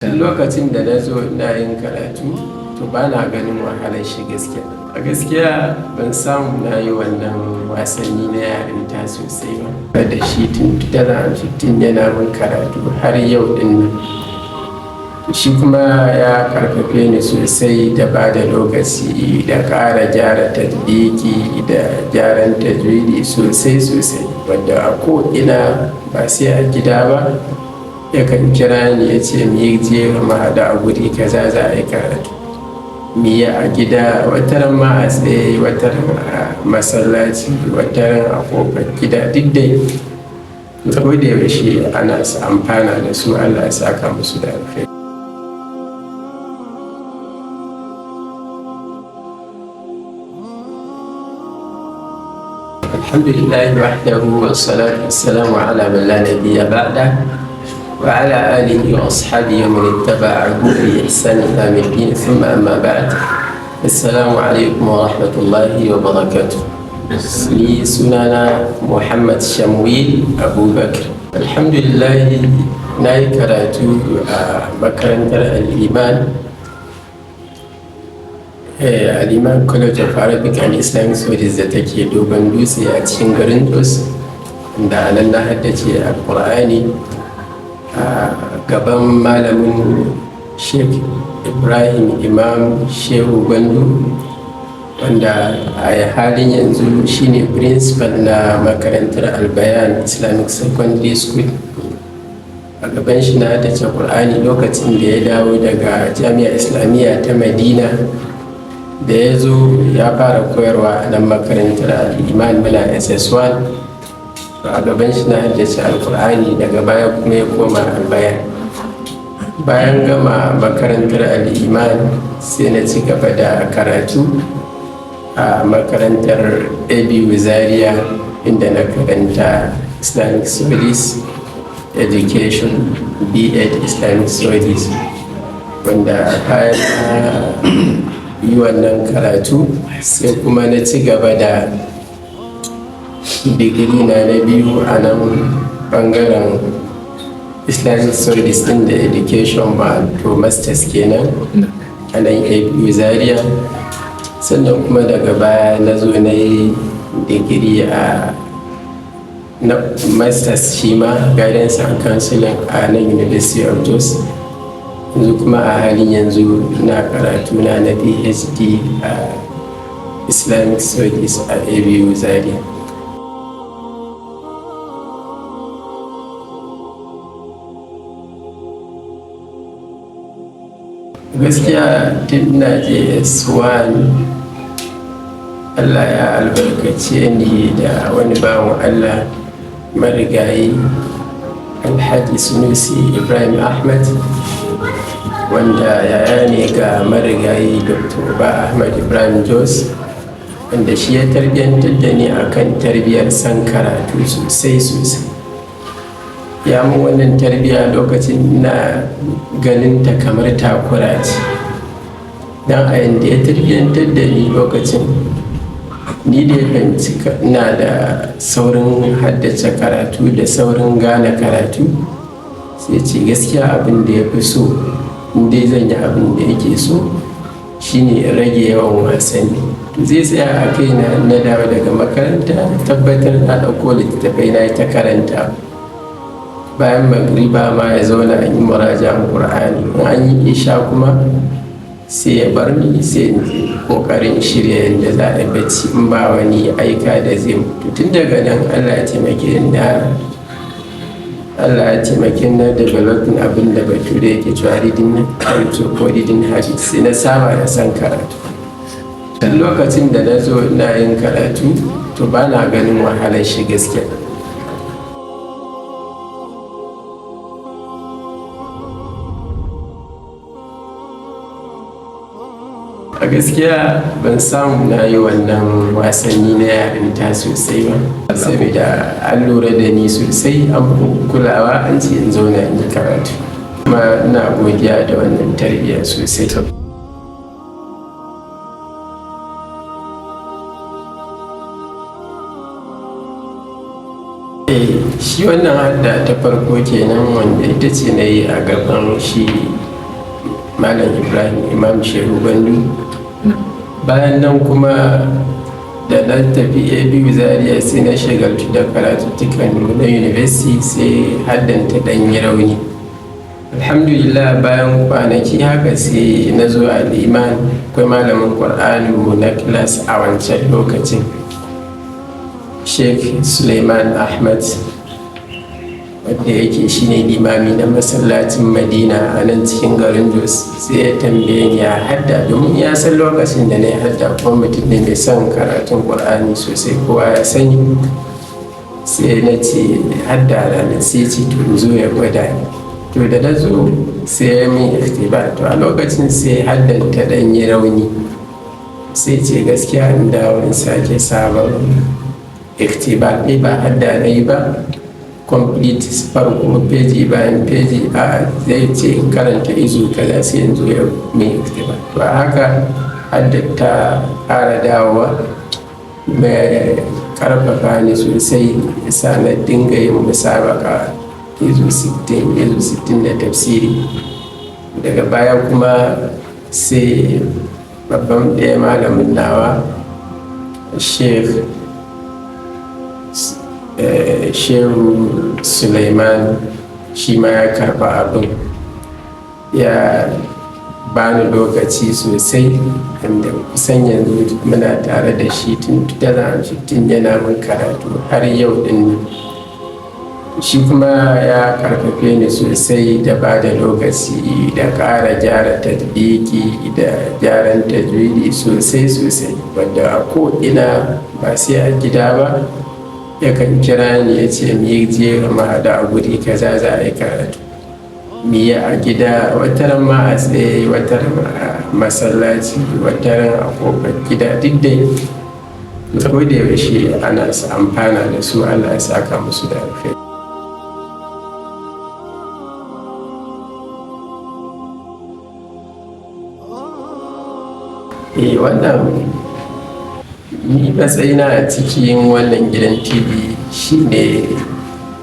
Tun lokacin da na zo ina yin karatu, to ba na ganin wahalar shi gaskiya. A gaskiya ban samu na yi wannan wasanni na yarinta sosai ba. Da shi tun 2015 yana min karatu har yau din nan. Shi kuma ya karfafe ni sosai da ba da lokaci da ƙara gyara tatbiki da gyaran tajwidi sosai sosai. Wanda a ko ina ba sai a gida ba, yakan kira ni ya ce mu je mu haɗu a guri kaza za a yi karatu. Mu yi a gida, wataran ma a tsaye, wataran a masallaci, wataran a ƙofar gida, duk dai. Ko da yaushe ana amfana da su, Allah ya saka musu da alkhairi. Alhamdulillahi wahdahu wassalatu wassalamu ala man la nabiyya ba'da wa ala alihi wa ashabihi wa man ittaba'ahu bi ihsan ila yawmiddin, thumma amma ba'd. Assalamu alaikum wa rahmatullahi wa barakatuh. Ni sunana Muhammad Shamwil Abubakar. Alhamdulillah, na yi karatu a makarantar Al-Iman, Al-Iman College of Arabic and Islamic Studies da take Dogon Dutse a cikin garin Jos, da a nan na haddace Alƙur'ani a gaban malamin Sheikh Ibrahim Imam Shehu Gwandu, wanda a halin yanzu shine principal na makarantar Albayan Islamic Secondary School. A gaban shi na haddace Ƙur'ani lokacin da ya dawo daga Jami'a Islamiyya ta Madina. Da ya zo ya fara koyarwa a nan makarantar Al'iman, muna SS1. A gaban shi na haddace Alkur'ani. Daga baya kuma ya koma Albayan. Bayan gama makarantar Al'iman, sai na ci gaba da karatu a makarantar ABU Zaria, inda na karanta Islamic Studies Education, B.Ed Islamic Studies, wanda bayan na yi wannan karatu sai kuma na ci gaba da digiri na na biyu a nan bangaren Islamic Studies din da Education ba, to masters kenan, a nan ABU Zaria. Sannan kuma daga baya na zo na yi digiri a na masters shi ma, Guidance and Counseling, a nan University of Jos. Yanzu kuma a halin yanzu na karatu na na PhD a Islamic Studies a ABU Zaria. Gaskiya tun ina JS1 Allah ya albarkace ni da wani bawan Allah, marigayi Alhaji Sunusi Ibrahim Ahmad, wanda yaya ne ga marigayi Dr. Ba Ahmad Ibrahim Jos, wanda shi ya tarbiyyantar da ni akan tarbiyyar san karatu sosai sosai. Ya mun wannan tarbiyya lokacin ina ganin ta kamar takura ce, don a yanda ya tarbiyyantar da ni lokacin, ni da ya fahimci ina da saurin haddace karatu da saurin gane karatu, sai ce gaskiya abin da ya fi so in dai zan yi abin da yake so shine in rage yawan wasanni. To zai tsaya a kaina, na dawo daga makaranta, tabbatar na ɗauko littattafai na ta karanta. Bayan magriba ma ya zauna an yi muraja'an Ƙur'ani. In an yi isha kuma sai ya bar ni, sai in kokarin shirya yadda za a bacci in ba wani aika da zai mutu. Tun daga nan Allah ya taimake na developing abin da Bature yake cewa reading culture ko reading habit. Sai na saba da san karatu. Tun lokacin da na zo ina yin karatu, to ba na ganin wahalar shi gaskiya. A gaskiya ban samu na yi wannan wasanni na yarinta sosai ba, saboda an lura da ni sosai, an kulawa, an ce in zauna in yi karatu. Kuma ina godiya da wannan tarbiyya sosai. Shi wannan hadda ta farko kenan, wanda ita ce na yi a gaban shi. Malam Ibrahim Imam Shehu Gwandu. Bayan nan kuma da na tafi ABU Zaria, sai na shagaltu da karatuttukan na university, sai haddanta ɗan yi rauni. Alhamdulillah, bayan kwanaki haka sai na zo Al'iman. Akwai malamin Ƙur'ani mu na class a wancan lokacin, Sheikh Suleiman Ahmad, wadda yake shine limami na masallacin Madina a nan cikin garin Jos. Sai ya tambaye ni ya hadda, domin ya san lokacin da na yi hadda, kuma mutum ne mai son karatun Ƙur'ani sosai, kowa ya sani. Sai na ce hadda na nan. Sai ce to in zo ya gwada ni. To da na zo sai ya min ikhtibar. To a lokacin sai haddan ta ɗan yi rauni. Sai ce gaskiya in dawo in sake sabon ikhtibar. Ne ba hadda na yi ba complete farko peji bayan peji, a zai ce in karanta izu kaza, sai in zo ya min ikhtibar. To a haka hadda ta ƙara dawowa, mai karfafa ni sosai, sa na dinga yin musabaka izu 60, izu 60 da tafsiri. Daga baya kuma sai babban ɗaya malamin nawa, Sheikh Shehu Suleiman, shi ma ya karba abin, ya bani lokaci sosai, inda kusan yanzu muna tare da shi tun 2015 yana mun karatu har yau din. Shi kuma ya karfafe ni sosai da ba da lokaci da ƙara gyara tatbiki da gyaran tajwidi sosai sosai, wadda a ko'ina, ba sai a gida ba, yakan kira ni ya ce mu yi je mu haɗu a guri kaza, za a yi karatu. Mu yi a gida, wataran ma a tsaye, wataran a masallaci, wataran a ƙofar gida, duk dai ko da yaushe ana amfana da su. Allah ya saka musu da alkhairi. Eh, wannan ni matsayina a cikin wannan gidan TV shine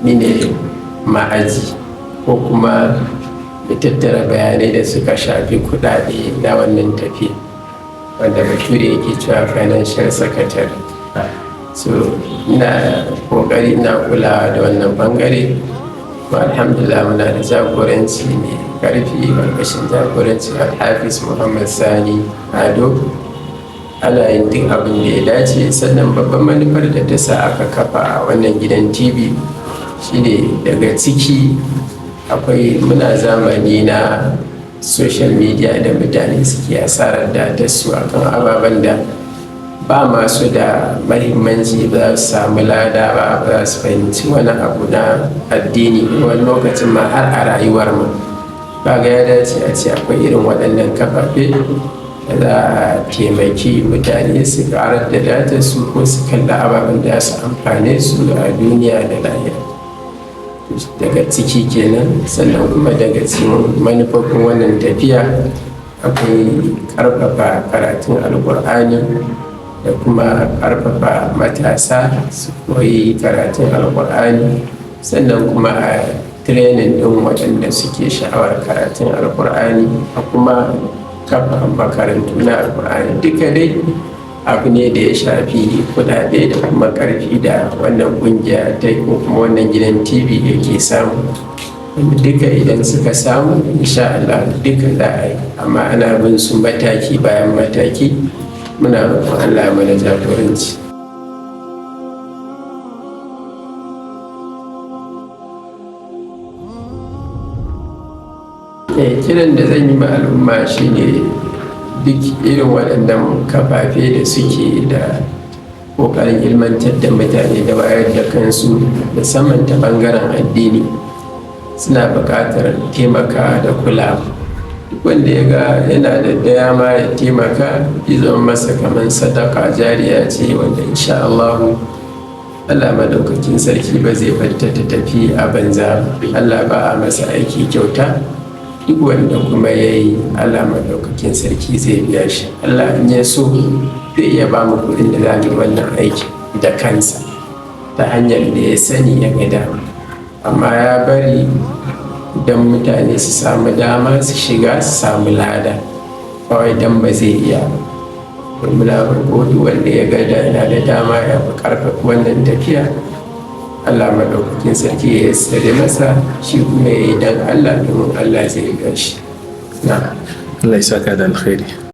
ni ne ma'aji ko kuma mai tattara bayanai da suka shafi kuɗaɗe na wannan tafiya, wanda bature yake cewa financial secretary. So ina ƙoƙari ina kulawa da wannan bangare, kuma alhamdulillah muna da jagoranci mai ƙarfi ƙarƙashin jagoranci Alhafiz Muhammad Sani Ado. Ana yin duk abin da ya dace. Sannan babban manufar da ta sa aka kafa wannan gidan TV shine daga ciki akwai muna zamani na social media da mutane suke asarar datar su akan ababen da ba masu da mahimmanci, ba za su samu lada ba, ba za su fahimci wani abu na addini, wani lokacin ma har a rayuwar mu. Kaga ya dace a ce akwai irin waɗannan kafafe da za a taimaki mutane su karar da datar su ko su kalla ababen da su amfane su a duniya da lahira. Daga ciki kenan. Sannan kuma daga cikin manufofin wannan tafiya akwai ƙarfafa karatun Alƙur'ani da kuma ƙarfafa matasa su koyi karatun Alƙur'ani, sannan kuma a training ɗin waɗanda suke sha'awar karatun Alƙur'ani, a kuma kafa makarantu na Alƙur'ani. Duka dai abu ne da ya shafi kuɗaɗe da kuma ƙarfi da wannan ƙungiya ta ko kuma wannan gidan TV yake samu, wanda duka idan suka samu, insha Allah duka za a yi, amma ana bin su mataki bayan mataki. Muna roƙon Allah mana jagoranci. Kiran da zan yi ma al'umma shine duk irin waɗannan kafafe da suke da ƙoƙarin ilmantar da mutane da wayar da kansu, musamman ta ɓangaren addini, suna buƙatar taimaka da kulawa. Duk wanda ya ga yana da dama ya taimaka, zai zama masa kamar sadaka jariya ce, wanda insha Allahu Allah madaukakin sarki ba zai barta ta tafi a banza ba. Allah ba a masa aiki kyauta. Duk wanda kuma ya yi, Allah madaukakin sarki zai biya shi. Allah in ya so zai iya ba mu kuɗin da za mu yi wannan aiki da kansa ta hanyar da ya sani ya ga dama, amma ya bari Don mutane su samu dama su shiga, su samu lada, ba wai don ba zai iya ba. Muna roƙo duk wanda ya ga da yana da dama ya fi ƙarfafa wannan tafiya, Allah maɗaukakin sarki ya yassare masa, shi kuma ya yi don Allah, domin Allah zai ga shi na. Allah ya saka da alkhairi.